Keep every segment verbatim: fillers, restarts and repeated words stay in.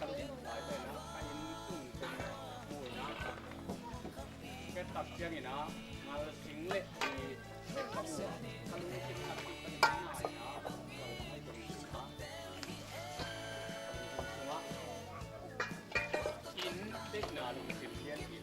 Ka inn tung tung mu ina, ka tak ciangin ah ngal sing le i ka mu, ka lungsim nak i ka lungsim na ina, ka lungsim sungah in deihna lungsim lian i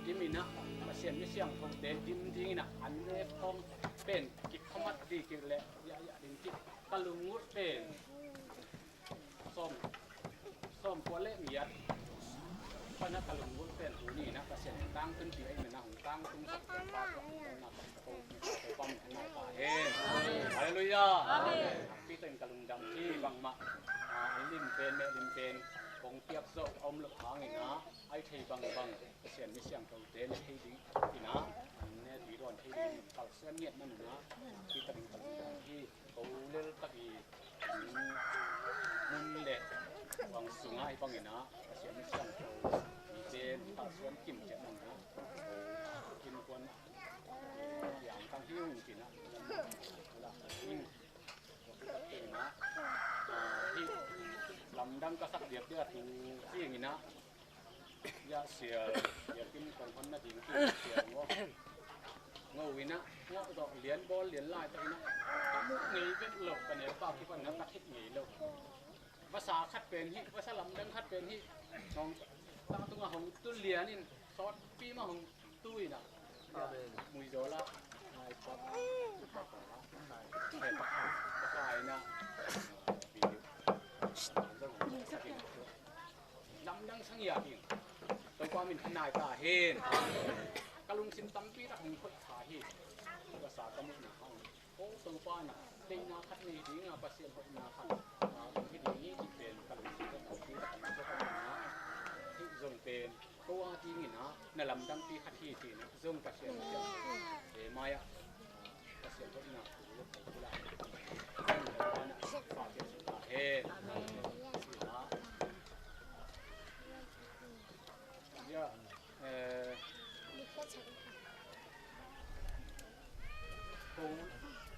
Dim ina, Pasian mi siangthote dim dingin ah an lek khawng pen kikhamat dih kik leh, ya, ya, ding kik. Ka lunggulh pen sawm, sawm kua le miat pana ka lunggulh pen tuni ina Pasian in tangtunpih ahih manin ah hong tangtungsak pen pa tua hong tangna ka ko, ko pam hong nai ta hen. Halleluiah. Amen. Nakpi takin ka lungdam hi bangmah, ah, an lim pen, meh lim pen kong piak zawh a om loh hangin ah, ai thei bangbang Pasian mi siangthote le thei ding ina, an ne tui dawn thei ding kalsuan ngiat man ina, nakpi takin ka lungdam hi. Ko lel tak i mun le bang sungah i bang ina, Pasian mi siangtho mite kalsuan kim ciat man ina, innkuan piang tang hi ung ci ina, lamdang ka sak diakdiak a tu ciang ina, ya, sial, ya, kim kong hon na ding ki sial ngo. Ngo ina, ngo dok lian bawl lian lai ta ina. Ka muh ngei vet lo, ka neu ka kipan na ka thit ngei lo. Vasa khat pen hi, vasa lamdang khat pen hi. Hong tangtunga hong tu lian in, sawtpi ma hong tu ina. Amen. Mui zaw la. Ngai pa. Pa pa. Ngai pa. Pa pa ina. Video. Lamdang sang ya ding. Topa min khan nai ta hen. Ka lungsim tampi tak hong hoih kha hi. Ka sa ka muhna hang. Ko Topa na, deihna khat nei ding a, Pasian hoihna khat, ah, hong hi ding hi cih pen ka lungsim tampi tak hong hoih kha hi. Hih zong pen ko a dingin ah na lamdangpi khat hi cih na zong Pasian hoihna. E mai ah. Pasian hoihna. Hen. Ya, eh, ko,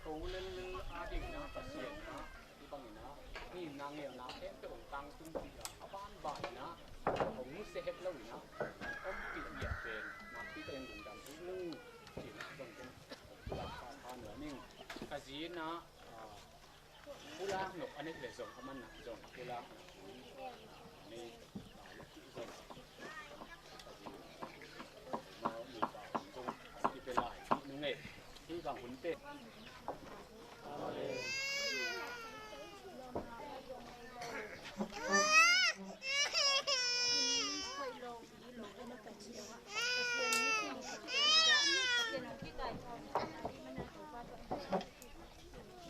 ko lel a ding na Pasian na, i bang ina, ni na ngel na, en pe ong tang tung pi a, a ban ban ina, ong nu se het lo ina, om pi ya pen, na pi ka eng dung dam tu nu, ti na dong dong, la ka ka no ning, ka zi na, ah, Pulak nok a neih le zong a man nak zong pulak nok a neih zong. Mau nupa zong i pe lai nung e. Hi bang hun pe.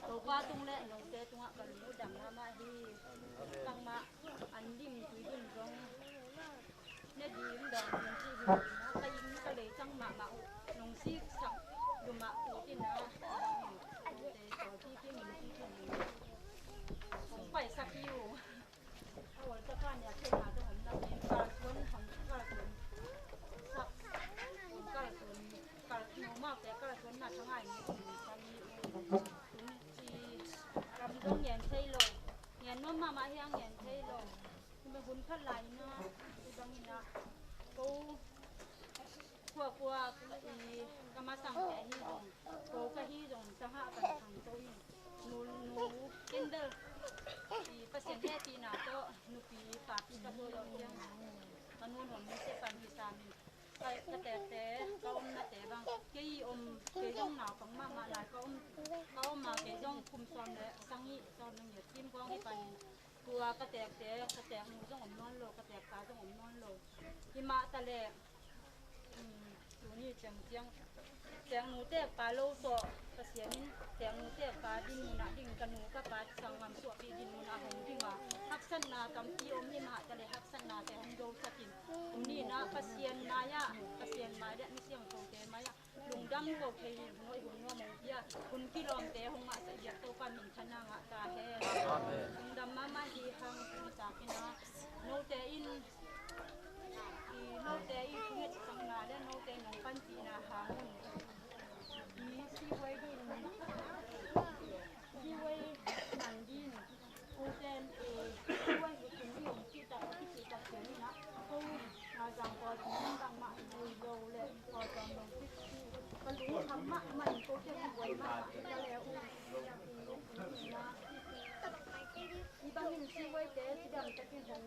Topa tung le note tungah ka lungdam mahmah hi. Bangmah an dim tui dim zong ne dim dong dim ci hi. Ka inn ka lei cang mahmah uh nong siksak lumah uh tina. Te tawh kiki min kiki min kong paisak hi uh. A ol taka nia khenna dong om na pen kalsuan hong kalsuan sak hong kalsuan kal nomaute kalsuanna thangai ni kum ni sani kum ci ram dong ngen thei lo. Ngen nuam mahmah hiang ngen thei lo. Hun phat lai na i bangin ah ko Kua kua i ka masangte ahi zong, ko ka hi zong, sangha kan thang to in, nu, nu, kendal i Pasian hehpihna tawh nupi papi ka thawi lo ciang, ka nun hom ni se pan hi sam in, ka, ka tekte, ka omnate bang, kei om, kei zong naupang mahmah lai ka om, ka om a kei zong kum sawm le sangih sawm le ngiat kim kong hi pan in, tua ka tekte, ka teknu zong om nawn lo, ka tekpa zong om nawn lo. Hi mah ta leh, um, tuni ciang ciang teknu tekpa lo tawh Pasian in teknu tekpa dinmun ah ding, ka nu ka pa sanggamsuahpih dinmun ah hong ding a, hak Haksatna tampi om hi mah ta leh haksatnate hong dosak in. Tuni-in ah Pasian mai-ah, Pasian mai le misiangthote mai-ah lungdam ko thei hi. Hun hoih hun nuam hong pia, hun kilawmte hong ngahsak biak Topa minthanna ngah ta hen. Amen. Lungdam mahmah hi hang. Tuni takin ah note in, i note i thungetsakna le note nong panpihna hang un. I siwai din, siwai man din, uten, eh, siwai hukum i hong cihtak, i cihtak ciangin ah, ko, ah, Zangkong pawl tungin bangmah nei lo le, pawl tawm lo cih, ka lungkham mahmah in kote hong buai mahmah ka le uh. I bangin siwaite cidam takin hong,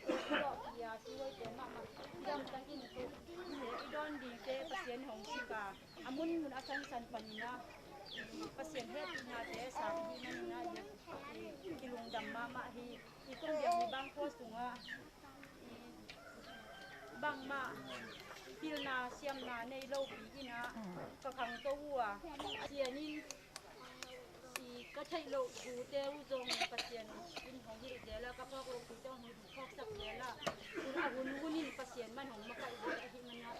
ko, ko, i a siwaite mahmah cidam takin ko, i dawn dingte Pasian hong sik a, a munmun a sansan panin ah, i Pasian hehpihnate sang hi manin ah, i, i, i lungdam mahmah hi. I kong biak ni bang khua sungah, i, bangmah pilna siamna nei lopi in ah ka khangto uh a, Pasian in, i, ka theih loh thute uh zong Pasian in hong hilh zel a, ka phawk loh thute hong phawksak zel a, hun a hun hun in Pasian man hong makaih zel ahih manin ah,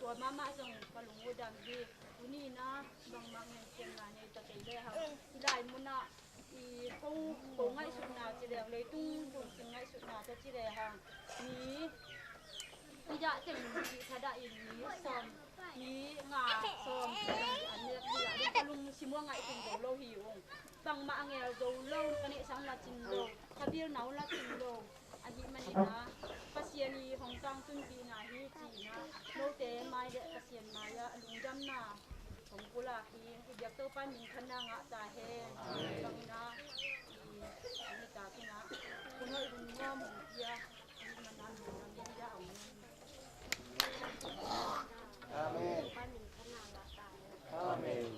tua mahmah zong ka lung uh dam hi. Tuni-in ah bangmah ngen siamna nei ta kei le hang, hih lai munah, i, ko, ko ngaihsutna ci leng, leitung lungsim ngaihsutna tawh ci leng hang, mi i dah teng mi thadah in mi sawm, mi nga sawm ci leng an nek hi a, ka lungsim uh a ngaihsun zo lo hi ung. Bangmah a ngel zo lo, ka neihsa un la cin lo, ka pilna un la cin lo. Ahih manin ah Pasian i hong tangtunpihna hi ci-in ah, note mai le Pasian mai-ah lungdamna hong pulak hi. I biak Topa minthanna ngah ta hen. Bangin ah, i, i takin ah, hun hoih hun nuam hong pia, ahih manin ah lungdam hi a, amen. Amen. Amen.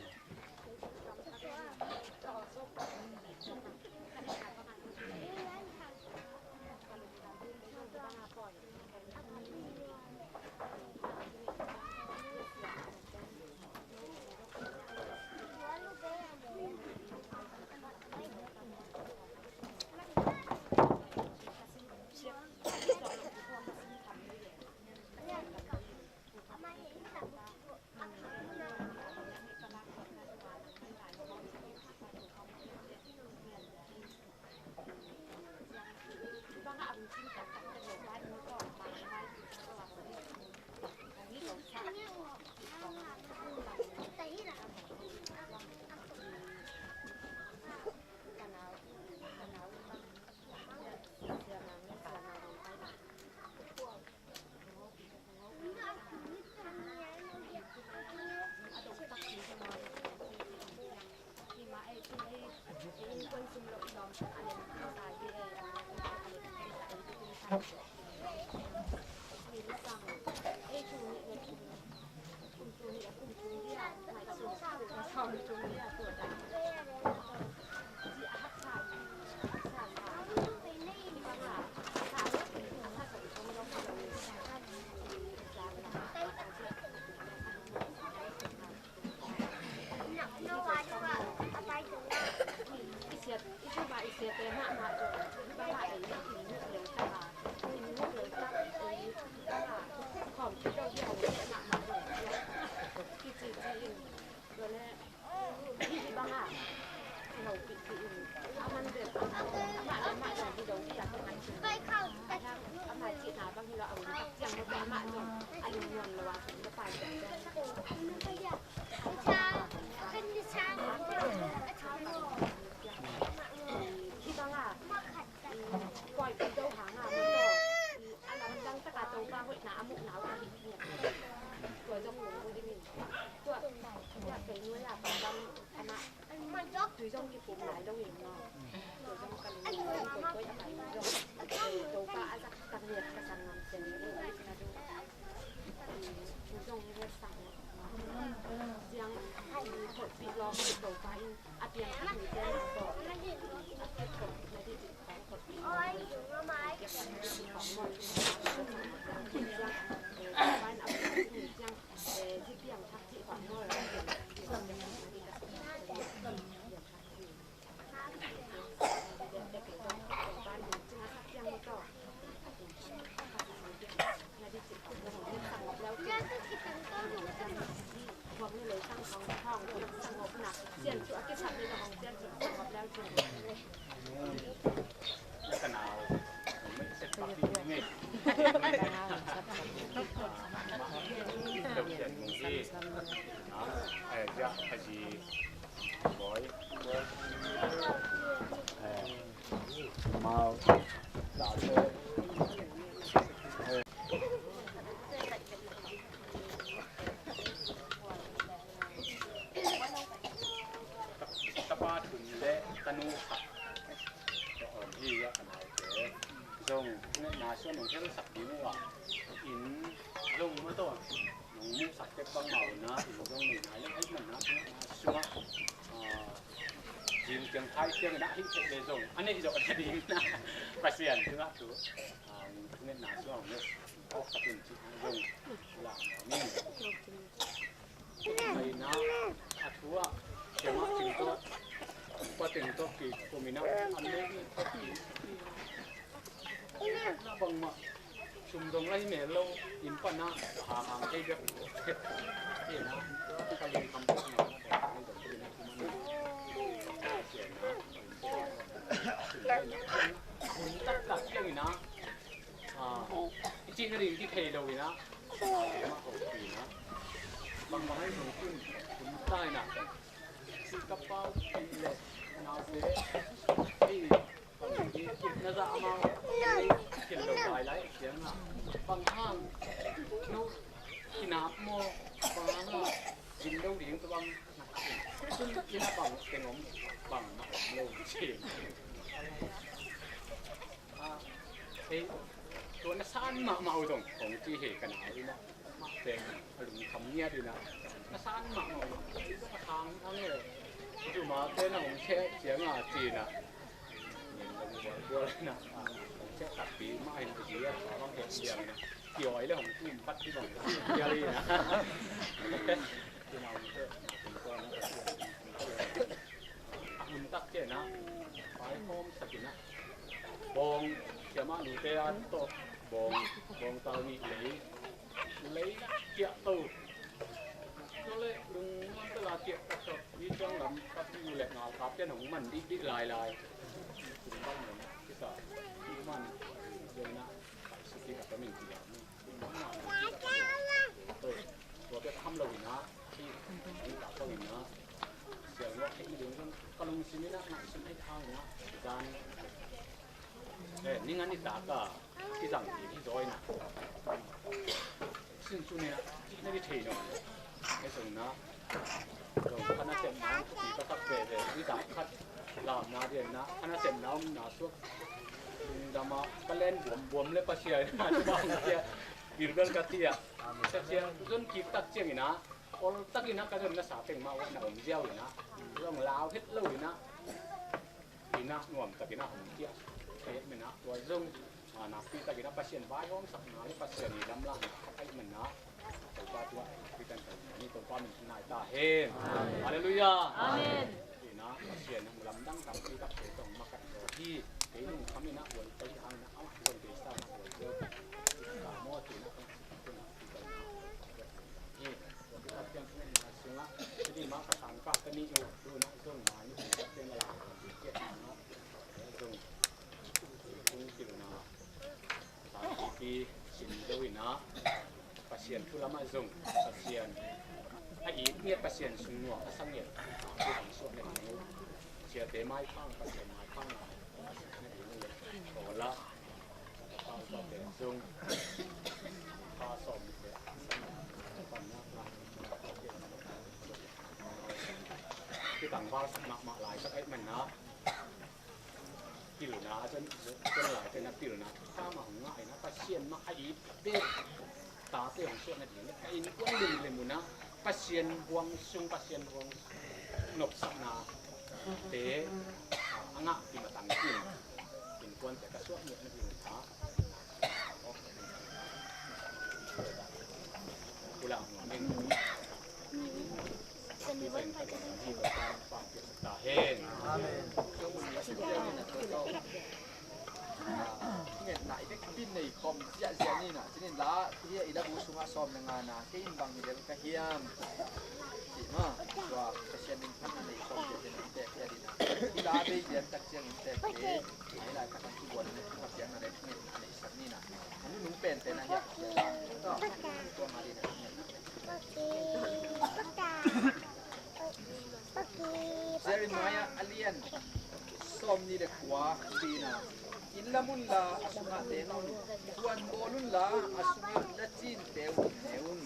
Tapa thum le tanu khat ka om hi a, ka naute zong na suan nong helsak ding uh a, in zong maw taw nong muhsak tek bangmah uh na, in zong nei nai leng ahih man na, na sungah, ah, zing ciang thai ciang na hih tek le zong a neih zawh nading na Pasian tungah thu, ah, thungetna sungah hong ne awk khat un cih na zong la ning. Pai na a thu ah, siamah cing tawh, pa teng tawh kikum in a, an nei in, na bangmah sum dong lai mel lo, in pan a hang hang thei bek. Ina, ka lungkham tawh na, na bang dong ina, kuman na. Sian na, hun tak tak kiang ina, ah, i cih nading kithei lo ina, ah, mah hopih ina. Bang bang ai zong kun, kun ta ina. Si ka pau pi le, naute, ei, bang i kip na zah amau, ei, kip lo lai lai, siang a. Bang hang, no, kinap maw, bang hang a, zin lo ding tua bang, sun ina bang, teng om, bang, ma om lo, siang. Ah, hei, tua na san mahmah uh zong hong ci hi ka na uh ina. Mah teng a lungkham ngiat ina. Na san mahmah uh zong a thang ang e. Zuma te na hong seh ciang a ci ina. Nin dong bual bual ina. Ah, hong seh takpi mah in a ci a, a bang he ciang ina. Kiawi le hong tum pat ci bang. Kiawi ina. Ina hong seh, ina hong seh, ina hong seh. A hun tak ciang a, pai hawm sak in a, bawng, siamah nute a tawh bawng, bawngtal nih lei, lei kiah to. Tua leh lungnuam tala kiah tak tawh, i ciang lam tak i u leh ngalkap ciang hong man dihdih lailai. Tung bang man kita, i man, ciang a, kai suk i ka min ci lam. Tua bek a ham lo ina, i, i ta ko ina, sial ngawh theih nading zong ka lungsim ina, ngaihsun theih hang ina, zan, eh, ning a nitak a kizang ding hi zaw ina. Sin cu ina, cih na ni thei nawn. Hei zong na, zong kha nasepna, thupi ka sak veve, nitak khat, lamna rian na, kha nasepna omna suak, lungdam a, ka len buambuam le Pasian ina, Pasian, Gilgal ka ti a, Pasian, zon kik tak ciang ina, ol tak ina, ka zon na sa teng mah uah na om ziau ina, zong lau het lo ina, ina nuam tak ina hong ciah, ka het mena, tua zong, ah, nakpi tak ina Pasian vaihawmsakna le Pasian i lamlahna ka kaih mena, Topa tua, Topa min nai ta hen. Halleluiah. Amen. Ina Pasian hong lamdang tampi tak te tong makai zaw hi. Kei lungkham ina buai pai hang ina amah zong kei sa na buai zaw. Ka maw tina kong si tina hi. Tua pi tak piang ina sunga. Jadi ma ka tangka ka ni u. Duna zong ma ni tak piang la. Zong. Zong kilna. Pipi sin lo ina Pasian thu lamah zong Pasian a it ngiat, Pasian sung nuam a sa ngiat, Pasian suak ngiat, siate maiphang, Pasian maiphang, Pasian na ding ngiat, awla, pau tate zong, pa sawm te, kitang val sak mahmah lai sak aih man na. Pilna, a cun, cun lai te na pilna, kha mah hong ngah ina, Pasian mah a it bek, tate hong suah nading, ka innkuan limlim uh na, Pasian buang sung, Pasian buang nopsakna te a ngah, tima tangkin innkuan te ka suah ngiat nading uh kha. Ulang nuam in. Amen. Ngetna i bek bin nei khawm ziahziah ni na, cinin la hi a, i labu sungah sawm le nga na, kei in bang hi lel ka hiam? Cih ma, tua Pasian in phat nei khawm ziahziah ni pek hi a dina. Ka bei lian tak ciangin tek te, ai lai tak an kibuan in ka piang na le ngen a nei sak ni na. Anu nung pen te na hiak. Tua ma li na ngen. Jeremiah a lian sawm ni le kua pi na. Inn lam un la a sungah teng un, tuan bawl un la a sungah na cin te un ne un.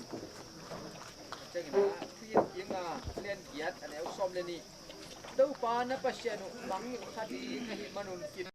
Ciangin a, Thuhilh kianga lian giat a neu sawm le nih. Topa na Pasian uh mang uh kha ding ahih manun kim